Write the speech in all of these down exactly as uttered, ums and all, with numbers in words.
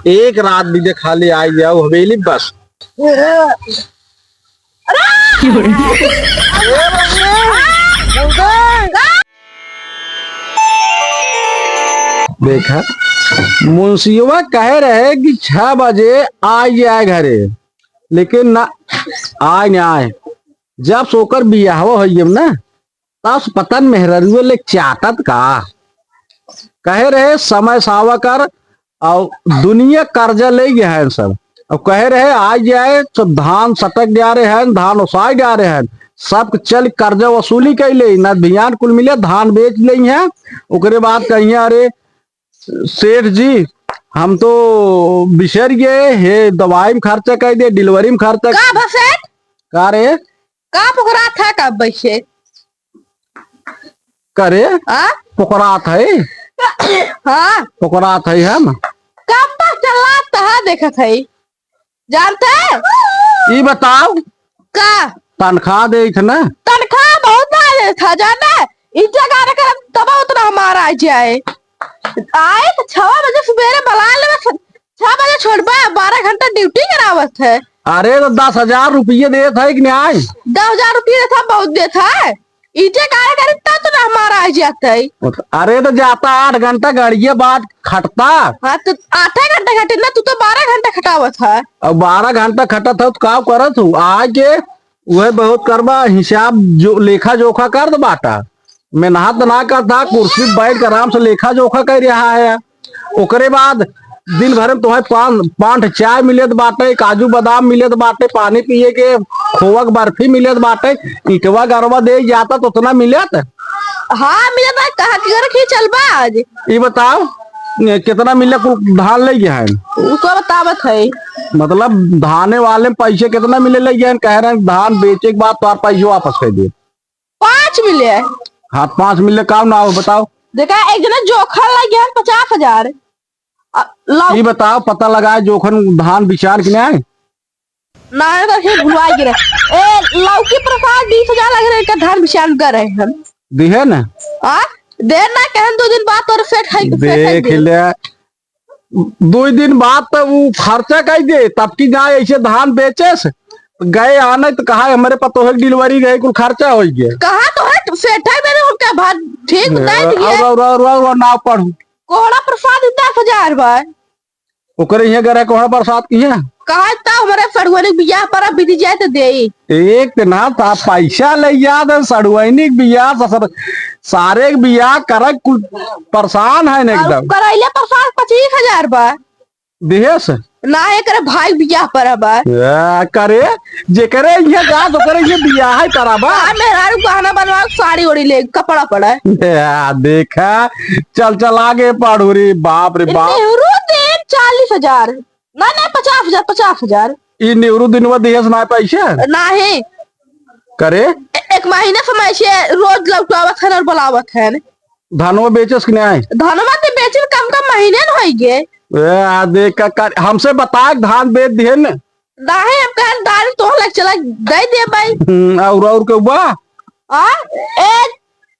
एक रात भी दे, खाली आई जाओ हवेली बस। देखा, मुंशियवा कहे रहे कि छह बजे आ जाए घरे, लेकिन ना, आए ना आए। जब से ओकर बियाहवा होइए ना, तब से पता न मेहररुआ ले चाटत का। कहे रहे समय सावा कर, और दुनिया कर्जा ले गए हैं सब। अब कहे रहे आ जाए तो धान सटक जा रहे हैं, धान ओसाए जा रहे हैं, सब चल कर्जा वसूली कर ले, ना ध्यान कुल मिले, धान बेच ले हैं। ओकरे बाद कहिए, "अरे सेठ जी, हम तो बिसर गए हे, दवाई में खर्चा कर दे, डिलीवरी में खर्चा।" का भसेट? का रे? का पुकरात है का बैसे? करे? आ? पुकरात है। हाँ। पुकरात है हम। कब तक चला तहा देखत है? जानते? ई बताओ। का? तनख्वाह देत है ना? तनख्वाह बहुत ना देत है, जाने? इज्जत गाने करब तब उतना हमारा आ जाए। आए तो छह बजे सुबेरे बुला लेवे, छह बजे छोड़बा, बारह घंटा ड्यूटी करावत है। अरे तो दस हजार रुपये देत है कि नाहीं? दस हजार रुपये देत है, बहुत देत है। इज्जत गाने करे तब तो ना हमारा आ जाता है। अरे तो जाता आठ घंटा गाड़िया बाट खटता। हाँ तो आठे घंटा खटे ना, तू तो बारह घंटा खटावत है। अब बारह घंटा खटत है तो का करत हूँ? आके उहे बहुत करबा, हिसाब जो लेखा जोखा कर दे बाटा। मेहनत ना करता, कुर्सी पे बैठ के आराम से लेखा जोखा कर रहा है। ओकरे बाद दिन भर में तोहे पान, पान ठे चाय मिलत बाटे, काजू बादाम मिलत बाटे, पानी पिए के, खोवा के बर्फी मिलत बाटे, ईटवा गरवा दे जाता तो उतना मिलत। हाँ, मिलत बा, कहाँ के घर खींचल बा आज? ई बताओ, ए, कितना मिले कुल धान ले गया है? उसको बतावत है। मतलब धाने वाले में पैसे कितना मिले ले गया है? कह रहे हैं धान बेचे के बाद तोहार पैसे वापस कर दे। पाँच मिले। हाँ, पाँच मिले, का ना हो बताओ। देखा, एक जना जोखन लग गया है पचास हजार। अ, लौ- ई बताओ, पता लगाए जोखन धान बिचान कि नाहीं? ना, तो फिर भुलवाई गिरे। ए, लौकी प्रसाद बीस हजार लग रहे, का धान बिचान कर रहे हम। दिहे ना? आ? देर ना कहन, दो दिन बाद तोर सेठ है, सेठ है देख दे। ले, दो दिन बाद तो वो खर्चा कर दे, तब की जाए ऐसे धान बेचेस, गए आने तो कहा, "हमरे पतोह के डिलीवरी रहे, कुल खर्चा हो गया।" कहा तो है, सेठ है मेरे, उनका भात ठीक उतार दिए। और, और, और, और, और ना पढ़ू। कोहड़ा प्रसाद दस हजार बा। ओकरे इहाँ गए रहे कोहड़ा प्रसाद की है। कहा था, "हमरे सड़ुआनी बियाह पर अब बीती जाए तो देई।" एक ना था, पैसा ले याद है, सड़ुआनी के बियाह, ससुर, सारे के बियाह करे कुल परेशान है ना और एकदम। करैले प्रसाद पच्चीस हजार बा। दिहेस? ना, एकरे भाई बियाह पर बा। आ, करे, जेकरे इहाँ जात, ओकरे इहाँ बियाह है परा बा। आ, मेहरारू गहना बनवा, साड़ी ओड़ी ले, कपड़ा पड़ा है। आ, देखा, चल, चल आगे पढ़ू रे, बाप रे बाप। नेहरू दे चालीस हजार। ना, ना, पचास हजार, पचास हजार। ई नेहरू दिनवा दिहेस ना पैसा? नाही। करे? ए-, एक महीना से मैं इसे रोज लौटावत है और बुलावत है। धानवा बेचस कि नाही? धानवा तो बेचल कम कम महीने न होई गे। ए, आ देख का, का, हमसे बता के धान बेच दिहे न। नाही, हम कहन धान तो लग चला दे दे भाई। हम्म, और, और के बा? आ? ए,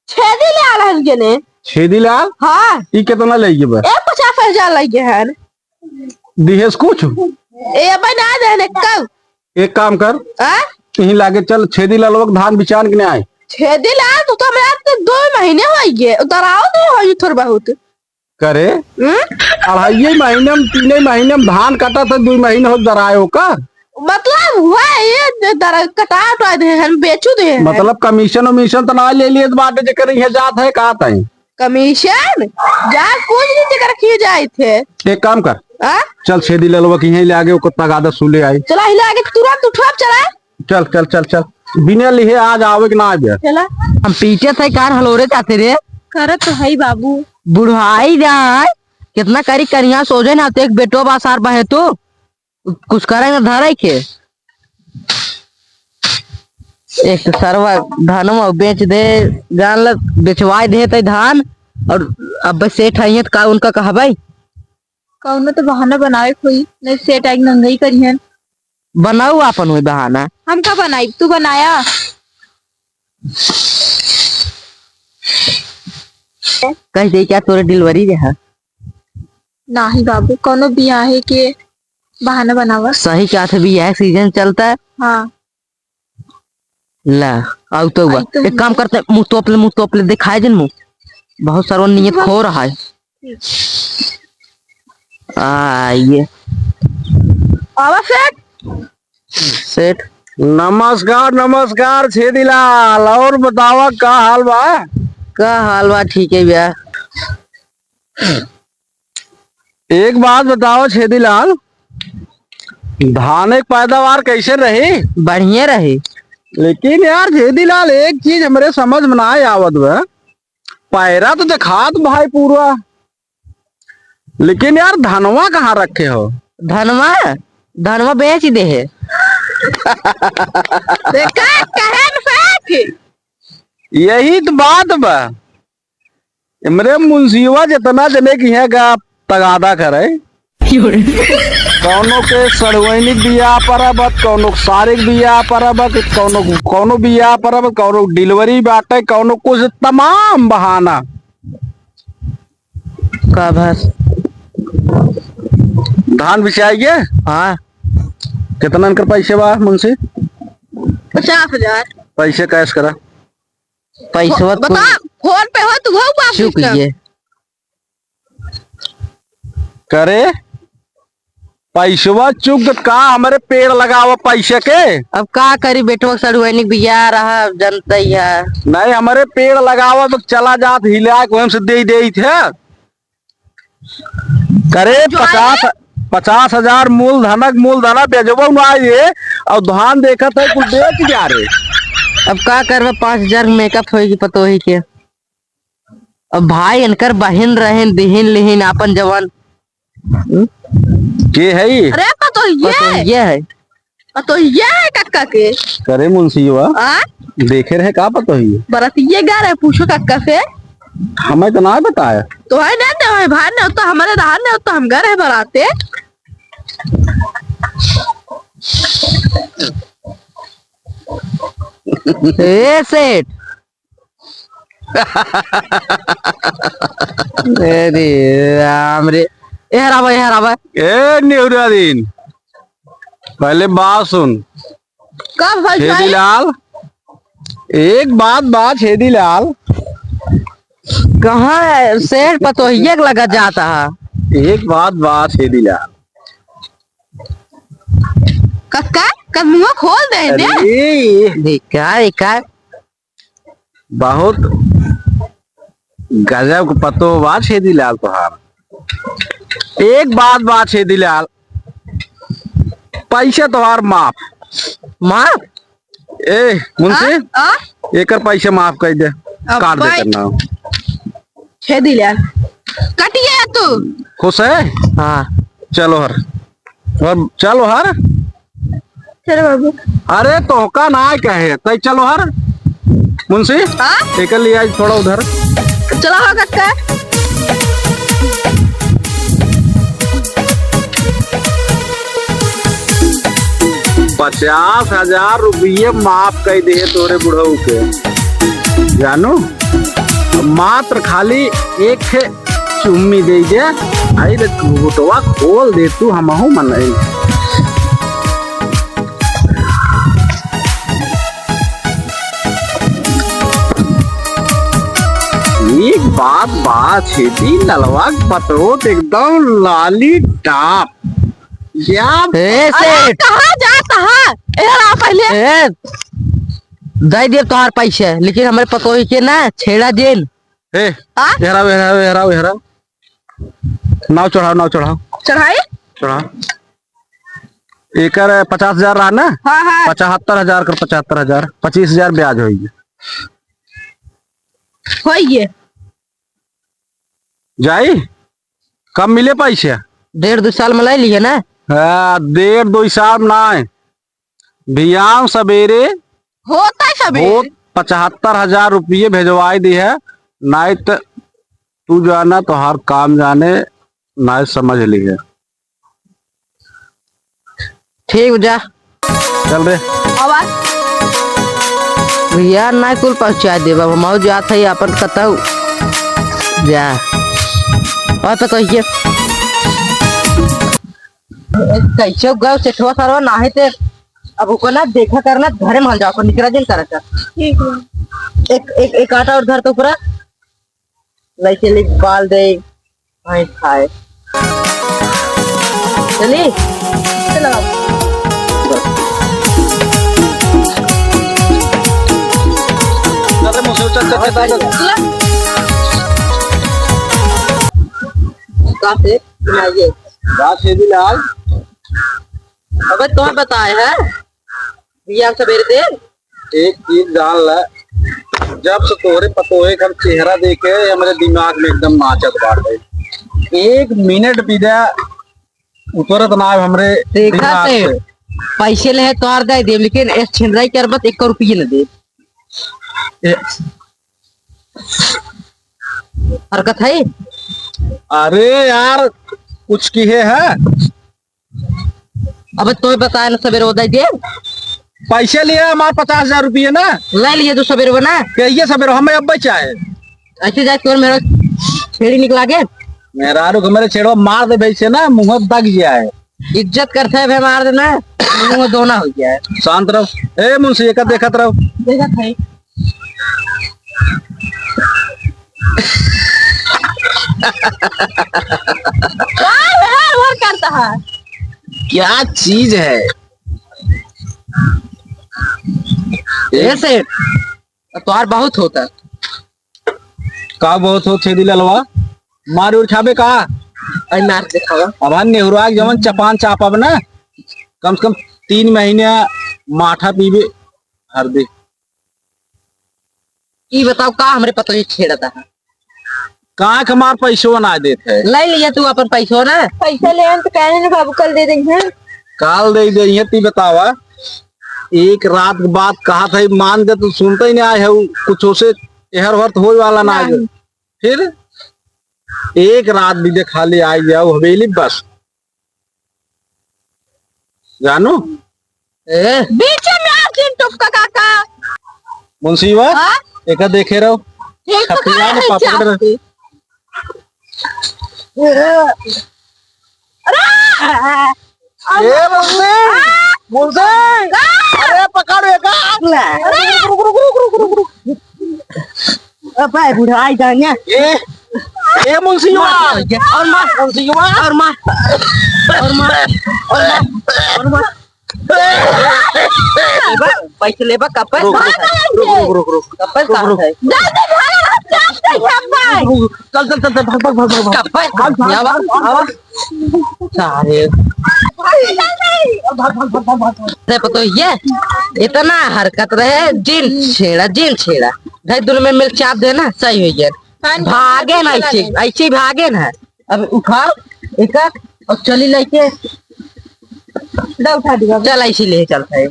छेदी ले आल हन के ने। छेदी ले आल? हाँ। ई कितना ले गए बा? ए, पचास हजार ले गए हन। दिहेस कुछ? ए, भाई ना दे ने कल। एक काम कर, आ? यहीं लागे चल, छेदी लालवा के धान बिचान के ने आए। छेदी लाल, तू तो हमरा तो दो महीने हो गए, उतराओ तो हो थोड़ बहुत। करे? हम्म? अढ़ाई महीने में, तीन महीने में धान कटा था, दो महीने हो दरायो का? मतलब हुआ ये दर-, कटा उटा दे हैं, बेचू दे हैं। मतलब कमीशन वमीशन तो ना ले लिए बाटे, जेकर इहाँ जात है, का तई? कमीशन? जा कुछ नहीं जेकर किए जाए थे। एक काम कर। आ? चल छेदी ललवा की यहीं ले आगे ओकर तगादा सूले आई। चला हिले आगे तुरंत उठब चला। चल, चल, चल, चल। बिना लिहे आज आवे के ना आवे। चला। हम पीछे से कार हलोरे जाते रे। करत तो है बाबू। बुढ़ाई जाए, कितना करी करिया सोझे ना तो एक बेटो बा सार बहे तू। कुछ करे ना धरे के। एक तो सरवा धानवा बेच दे, जान ल बेचवाए दे तै धान, और अब सेठ आइए तो का उनका कहबे? कौनो तो बहाना बनावे के होई, नहीं सेठ आइके नंगई करिहन। बनाऊ आपन होई बहाना। हम का बनाई, तू बनाया। कह दे क्या तोरे डिलीवरी रहा? नाही बाबू, कौनो बियाहे के बहाना बनावा। सही कहत है, बियाहे के सीजन चलता है। हाँ। ला, आउ तो बा। आई तो एक काम है। करते हैं, मुँह तोप ले, मुँह तोप ले, दिखाई दे मुँह। बहुत सारा नियत खो रहा है। आ, ये। आवा सेठ। सेठ। नमस्कार, नमस्कार छेदीलाल, और बतावा का हाल बा? का हाल बा, ठीक है भैया। एक बात बतावा छेदीलाल, धाने के पैदावार कैसे रही? बढ़िया रही। लेकिन यार छेदीलाल, एक चीज हमरे समझ में ना आवत बा, पैरा तो देखात भाई पूरा, लेकिन यार, धनवा कहाँ रखे हो? धनवा, धनवा बेच दे है। देखा, कहे न सेठ। यही तो बात बा। हमरे मुंशियवा जितना जने की है गा तगादा करे। कौनो के सड़ुआइनी बियाह परब, कौनो सारे के बियाह परब, कौनो, कौनो बियाह परब, कौनो delivery बाटे, कौनो कुछ, तमाम बहाना। का बस? धान बिचाई गए? हाँ। कितना इनकर पैसे बा मुंशी? पचास हजार। पैसे cash करा। पैसवा तो बता, फोन पे हो तू, हो वापिस चुक कर। ये। करे, पैसवा चुक का, हमरे पेड़ लगावा पैसे के। अब का करी, बेटवा के सड़ुआइनी बियाह रहा, जनता ही है। नहीं, हमरे पेड़ लगावा तो चला जात हिला के, हम से दे दे थे। करे, जो है पचास, पचास हजार मूलधनक, मूलधना बेचबो ना ये, और धान देखत है, कुल बेच गया रे। अब का करबा, पाँच हजार makeup होई कि पतोही के। अब भाई, इनकर बहिन रहिन, दिहिन लिहिन आपन जवान। हम्म? के है ई? अरे, पतोहिए। पतोहिए है। पतोहिए है कक्का के। करे मुंशियवा, आ? देखे रहे का पतोहिए? बरतिए गा रहे, पूछो कक्का से। हमें तो ना बताया। तो है ना, तो है भाई, ना तो हमारे रहा, ना तो हम गा रहे बराते। ए सेठ, अरे राम रे। ए हरावा, ए हरावा। ए नेहुरा दिन, पहले बात सुन। का भाई? छेदीलाल, एक बात बा छेदीलाल। कहाँ है? सेठ पतोहिया के लगा जाता है। एक बात बा छेदीलाल। कक्का, कल मुंह खोल दे दे। अरे। देखा, देखा। बहुत गजब के पतो बा छेदीलाल तोहार। एक बात बा छेदीलाल, पैसा तोहार माफ। माफ? ए मुंशी, आ? आ? एकर पैसा माफ कर दे, अब काट दे भाई। करना। छेदीलाल, कटिए तू। खुश है? हाँ। चलो हर। और चल ओहर। चलो बाबू। अरे तोहका ना कहे, तै चल ओहर। मुंशी, हाँ? एकर लिए आज थोड़ा उधर। चलो हो कक्का। पचास हजार रुपये माफ कर दे तोरे बुढ़ऊ के, जानू। मात्र खाली एक चुम्मी दे दे, आई रे घुघुटवा खोल दे तू, हमहू मनई। एक बात बा छेदीलालवा के पतोह त एकदम लाली टाप। या ए, अरे, सेठ। कहाँ जात हा? ए, रहा पहले। ए, दे दिए तोहार पैसे, लेकिन हमरे पतोही के ना छेड़ा जेन। ए, हाँ? एहराव, एहराव, एहराव, एहराव। नाव चढ़ाव, नाव चढ़ाव। चढ़ाई? चढ़ाव। एकर पचास हजार रहा ना? हाँ, हाँ। पचहत्तर हजार कर, पचहत्तर हजार, पच्चीस हजार ब्याज होइए। होइए। जाई? कब मिले पैसे? डेढ़ दो साल में लै लिहे ना? हाँ, डेढ़ दो साल में ना है। बिहान सबेरे होता है सबेरे। होत पचहत्तर हजार रुपये भेजवाई दिहे, नाहीं त तू जाना, तोहार काम जाने, नाहीं समझ लिहे। ठीक बा, जा। चल रे। आवा। भैया, ना कुल पहुँचा देब, अब हम जात है अपन कतऊ। जा। और तो कहिए। कैसे गयो सेठवा सरवा, नाही ते अब ओकर ना देखा करना, घरे में हल जाओ, निकरा जिन करत। ठीक है। एक, एक, एक आटा और धर तो ऊपरा। लइके लिख बाल दे, भैंस खाए। चली? चलो। अरे मुझे चल, चल, चल, चल। का से सुनाइए? का से भी लाल? अबे तुम्हें बताए है? भैया सवेरे दे। एक चीज जान ले, जब से तोहरे पतोहे का हम चेहरा देखे, हमरे दिमाग में एकदम नाचत बाटे। एक मिनट भी दे उतरत ना है हमरे देखा दिमाग से से। पैसे ले है तोहार दे देब, लेकिन एक छिनराई करबा त एक रुपये न देब। ए- हरकत है। अरे यार, कुछ किहे है? अबे तोय बताए ना, सवेरे वो दे दे। पैसे लिए हमार पचास हजार रुपये ना। ले लिए तू सवेरे वो ना। कहिए सवेरे, हमें अब बचा है। ऐसे जाए तोर मेरा छेड़ी निकला के। मेहरारू के मेरे छेड़वा मार दे भाई से ना, मुंह दग जाए। इज्जत करते है भाई, मार देना, मुंह दोना हो गया है। शांत रहो। ए मुंशी, एक देखत रहो। देखत है। का है, और करता है? क्या चीज है? ए सेठ, तोहार बहुत होता। का बहुत होत छेदी ललवा? मार उर खाबे का? आई मार देखावा। अब हम नेहुरा के जवन चपान चापब ना, कम से कम तीन महीने माठा पीबे हरदी। ई बताओ का हमरे पतोही छेड़ता है? का हमार पैसो ना देत है? ले लिया तू अपन पैसो ना। पैसा ले आन तो कहने ना बाबू कल दे देंगे। काल दे दे, ये ती बतावा। एक रात के बात कहा था, मान के तू सुनते ही नहीं आए है, कुछ उसे एहर वर्त होए वाला ना है। नहीं। फिर एक रात भी दे खाली आई जाओ हवेली बस। जानू? ए? बीच में आके टुक्का काका। मुंशी बा, हाँ? एका देखे रहो। ये तो खपिया में कहाँ है पापड़ चाप रहे। के? अरे! ए, मुंशी! हाँ? मुंशी! हाँ? अरे, पकड़ एका! अरे! रुक, रुक, रुक। अबे बुढ़ाई जाने। ए, ए मुंशियवा। और मार। मुंशियवा। और मार। और मार। और मार। और मार। लेबा, पैसे लेबा, कब पे? रुक, रुक, रुक, रुक, रुक, रुक। कब पे कहा है? जल्दी भाग, हम चाप दे, चाप दे। चल, चल, चल, चल, भाग, भाग, भाग, भाग, भाग। कब पे? भाग, भाग, आवा, भाग, भाग, आवा। भाग। सारे। भाग, भाग, भाग, भाग, भाग। अरे पतोहिया, इतना हरकत रहे, जिन छेड़ा, जिन छेड़ा। भाई दोनों में मिल चाप देना, सही हो गया। भागे ना ऐसे, ऐसे ही भागे ना। अब उठाओ, एक और चली लेके। दा उठा दिया। चल ऐसे ले चलता है।